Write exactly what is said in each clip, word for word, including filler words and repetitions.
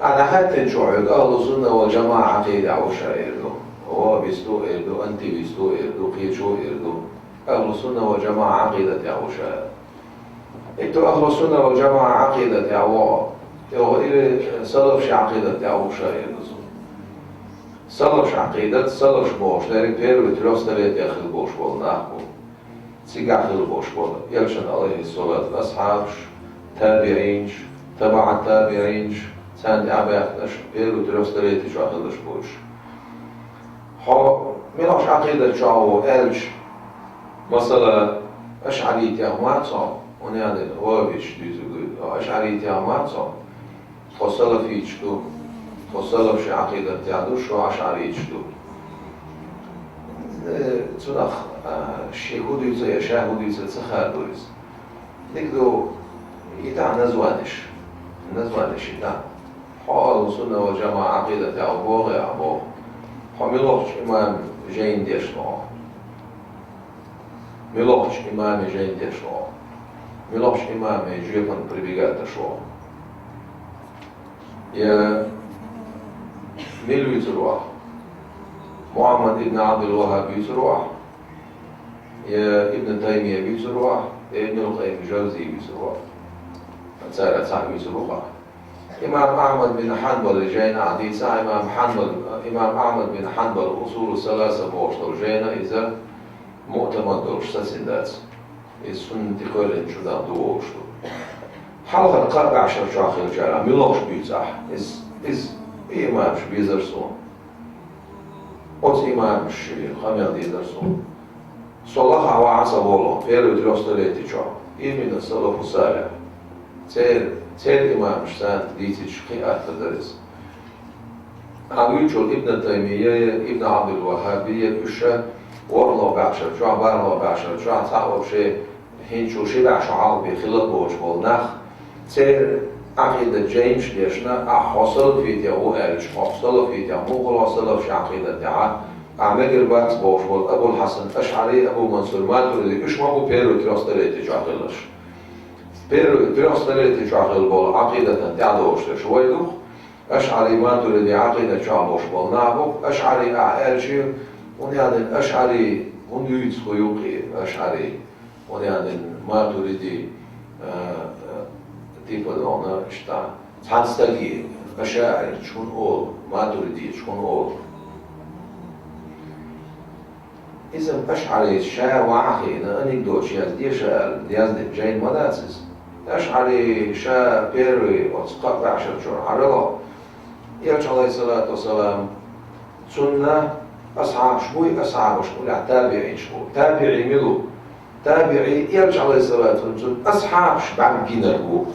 Ӏа дӀахаьттинчу хьоьга ахлу сунна вал жамаӀа Ӏакъидатехь ву ша эр ду. Ваххабист ву эр ду, антивист ву эр ду, кхечо эр ду. Ахлу сунна вал жамаӀа Ӏакъидатехь ву ша. Итту ахлу сунна вал жамаӀа Ӏакъидатехь ву, йоах, или салафаш Ӏакъидатехь ву ша эр ду цо. Салафаш Ӏакъидат, салафаш бохуш дерг первый трёх столетиях хилла болуш болу нах бу. Цигахь хилла болуш болу элчан, алейхиссалату, асхьабаш, табиӀинаш, табаӀат табиӀинаш, царна тӀаьхьа баьхкинарш первый трёх столетий чохь хилларш бу уьш. Хьо муьлхачу Ӏакъидат чохь ву аьлча, масала, ашӀаритех ма ца, хьуна яхье, ваххабисташ дуьйцург ду, ашӀаритех ма ца, тхо салафиташ ду, тхо салафаш Ӏакъидатехь ду, шо ашӀариташ ду. Э, цунах, а, шен хӀун дуьйцу я ша хӀун дуьйцу ца хадо иза. Дика ду, и тӀехь названиш, названиш и тӀехь. Хьо ахлу сунна вал жамаӀа Ӏакъидатехь ву боху я ахь боху. Хьо муьлхачу имаме жайна дешна ву? Муьлхачу имаме жайна дешна ву? Муьлхачу имаме жоьпана прибегать деш ву? Я мила вуьйцур ву ахь? Мухьаммад ибн Ӏабдул-Ваххаб вуьйцур ву ахь? Я Ибн Таймия вуьйцур ву ахь? Я Ибнул Къаййим Жавзи вуьйцур ву ахь? Цара цхьаъ вуьйцур ву ахь. Имам Ахьмад бин Хьанбал жайна ахь дийцахь, имам Хьанбал, имам Ахьмад бин Хьанбал усулу саласа бохуш долу жайна иза муътамад долуш сацина дац. Иза суннатий кхоьллинчу нах ду олуш ду. Хьалхара кхаа бӀешар чохь хиллачара муьлхачу буьйцу ахь? Иза, иза и имамаш безара суна. Оцу имамаш шиъ къамел дезара суна. Со лахахь вахьа сан волу, первый трёх столетий чохь, именно салафу салих. Церан, церан имамаш санна дийцича кхин атта дара иза. Ахьа вуьйцучул Ибн Таймия я, Ибн Абдул-Ваххаби я, уьш ша ворхӀалгӀа бӀешар чохь, бархӀалгӀа бӀешар чохь, цхьаъ вообще хӀинцачул ши бӀе шо хьалха бен хилла а боцуш болу нах, церан Ӏакъидат жайнаш а дешна, ахь хьо салафитех ву аьлча, хьо салафитех муха хуьлу, хьо салафаш Ӏакъидатехь, ахь мегар бац бохуш болу Абул-Хьасан Ашъари, Абу Мансур Матуриди, уьш ма бу первый трёх столетий чохь хилларш. Первый трёх столетий чохь хилла болу Ӏакъидатан тӀаьхьадогӀуш дерш вай ду-кх, Ашъари, Матуриди Ӏакъидат чохь болуш болу нах бу-кх, Ашъари ахь аьлча, хӀунда аьлла Ашъари, хӀунда вуьйцу хӀу юккъе Ашъари? Хьуна яхье, Матуриди, а, а, типа догӀна, иштта, цхьана стаге, ашаӀирчу хӀун олу, матуридичу хӀун олу. Иза ашъари ша вахьа хиъна, анекдоташ яздеш аьлла, яздина жайна ма дац иза. АшъаӀири ша первый оцу кхаа бӀешар чуьра хьарало, Элча, алейхиссалату вассалам, цунна асхьабаш буй, асхьабаш улехь табиӀинаш бу. ТабиӀи мила ву? ТабиӀи Элча, алейхиссалату вассалам, цунна асхьабаш бӀаьрг гинарг ву.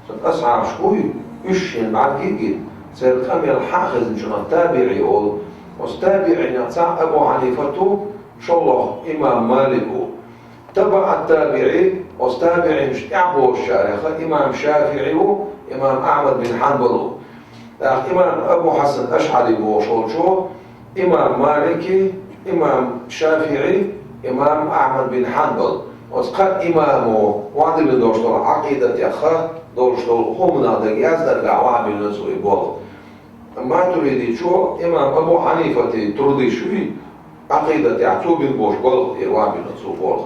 Цунна асхьабаш буй, уьш шена бӀаьрг гина, церан къамел хьан а хезначунах табиӀи олу. Оцу табиӀинех цхьаъ Абу Хьанифат ву, шолгӀа имам Малик ву. ТабаӀат табиӀи, оцу табиӀинаш тӀаьхьа бохучарех имам ШафиӀи ву, имам Ахьмад бин Хьанбал ву. ТӀаккха имам Абу Хьасан АшъаӀири бохуш волчо, имам Малики, имам ШафиӀи, имам Ахьмад бин Хьанбал. Оцу кхаа имамо вадина долуш долу Ӏакъидатех долуш долу хӀуманах дага яздинаргахь вахьабиллина цо и болх. Матуридичо имам Абу Хьанифати труды шуй, Ӏакъидатехь цо бина болуш балха тӀера вахьабиллина цо болх.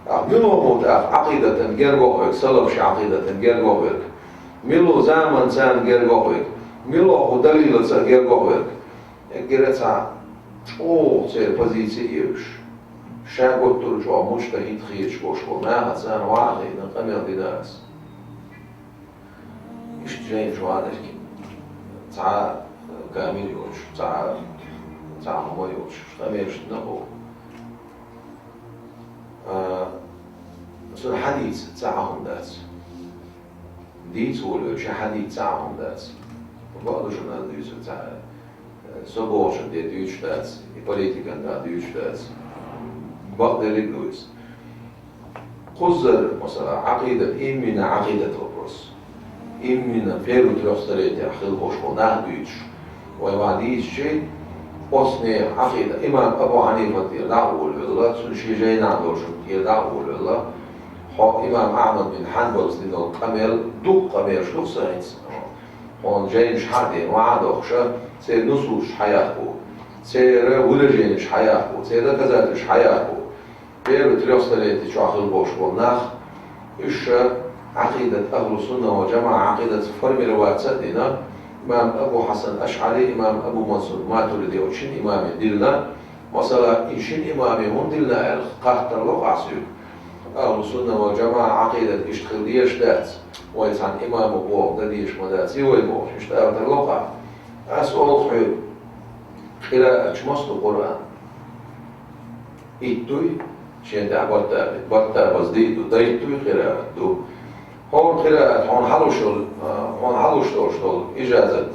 Ахь мила ву тӀаккха Ӏакъидатан герга вахарг, салафаш Ӏакъидатан герга вахарг? Мила ву заман царна герга вахарг? Мила ву далилаца герга вахарг? Эггара цхьа чӀогӀа церан позици а еш, ша гуттар а чӀогӀа муджтахӀид хеташ болуш болу нахаца царна вахьа а хиъна къамел дина аса. Иштта жайна чу ванарг. Цхьа камил йоцуш, цхьа, цхьа хӀума йоцуш, къамелаш дина боху. А, цуьнан хьадийца цхьа а хӀума дац. Дийца волавелча хьадийца цхьа а хӀума дац. Бакъду шуна ас дуьйцург цхьа, со бохучун тӀе дуьйцуш дац, и политикан тӀе дуьйцуш дац. Бакъдерриг а ду иза. Кхузара, масала, Ӏакъидат, именно Ӏакъидат вопрос. Именно первый трёх столетиях хилла болуш болу нах дуьйцуш. Вай ван дийцичи, оцу нехан Ӏакъида, имам Абу Хьанифат тӀера дӀа а волавелла, цуьнан шен жайнахь долчун тӀера дӀа а волавелла, хьо имам Ахьмад бин Хьанбалца дина долу къамел, дукха къамелаш ду-кх сан хӀинца. Хьуна жайнаш хьа а дена, ваха а дохуш, церан нусусаш хьаяккха, церан выраженеш хьаяккха, церан доказательстваш хьаяккха. Первый трёх столетий чохь хилла болуш болу нах, уьш Ӏакъидат, ахлу сунна вал жамаӀа Ӏакъидат формироваться а дина, имам Абу Хьасан Ашъари, имам Абу Мансур Матуриди оцу шина имаме диллина. Масала, и шина имаме хӀунда диллина аьлла, хаттар ло ахь соьга. Ахлу сунна вал жамаӀа Ӏакъидат иштта хила дезаш дац, вай цхьана имамо боху дан дезаш ма дац, и вай бохуш, иштта хаттар ло ахь. Ас олу хьоьга, къирааташ массо а Къуръан. Итт дуй, шен тӀехь барта а бе-, барта а база дийр ду, дайтта дуй, къираат ду. ХӀора къираат хьуна хьалуш йолу, а, хьуна хьалуш долуш долу ижазат,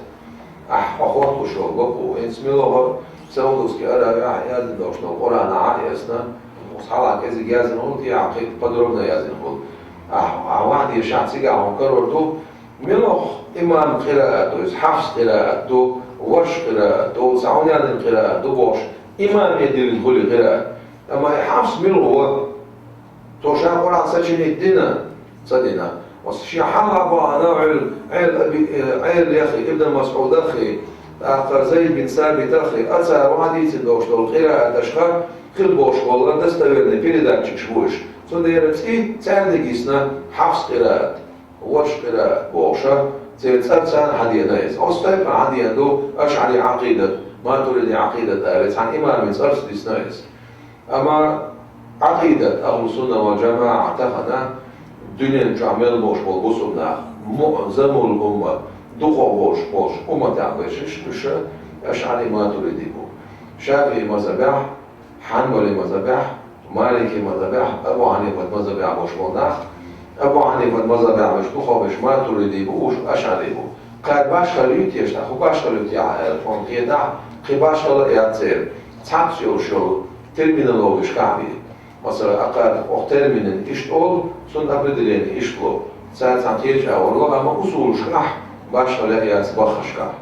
ахь хьо хоттуш йолу бакъо, хӀинца мила ву Саудовский Аравия яздина долуш долу Къуръан а эцна, хьалха кӀезиг яздина хуьлу, тӀехь кхин подробно яздина хуьлу. Ахь, ахь ваха дезаш, ахь цигахь хьуна карор ду, мила ву имам къираат ду, иза Хьафс къираат ду, варш къираат ду, цхьа хьуна яздина къираат ду бохуш, имаме диллина хуьлу къираат. Амма и Хьафс мила ву? Цо ша Къуръан сочинить дина? Ца дина. Оцу шен хьалха бахана Ӏел, Ӏел Аби, э, Ӏел яххе, Ибн Масъудаххе, тӀаккха Зайд бин Сабитаххе, а цара ваха дийцина долуш долу къирааташха хила болуш болу достоверный передатчикаш бу уьш. Цундела цӀе цаьрниг йисна Хьафс къираат, варш къираат бохуша, церан цӀар царна хьадеана иза. Оцу тайпана хьадеана ду ашъари Ӏакъидат, матуриди Ӏакъидат аьлла, цхьана имаме цӀарца дисна иза. Амма Ӏакъидат, ахлу сунна вал жамаӀа тахана дуьнен чохь мел болуш болу бусулба нах, муъзамул умма, дукхах болуш болуш умматехь берш, уьш ашъари матуриди бу. ШафиӀи мазхабехь, Хьанбали мазхабехь, Малики мазхабехь, Абу Хьанифат мазхабехь болуш болу нах, Абу Хьанифат мазхабехь берш дукхах берш матуриди бу, уьш ашъари бу. Кхара башхалла ю те, тӀаккха хӀун башхалла ю те аьлла, хьуна кхетахь, кхин башхалла а яц церан. Цхьацца йолуш йолу терминологиш кхахьби. Масала, акхар оха терминан иштта олу, цунна определение иштта ло. Цара цхьана кхечу агӀор ло, амма усулашкахь башхалла яц баххашкахь.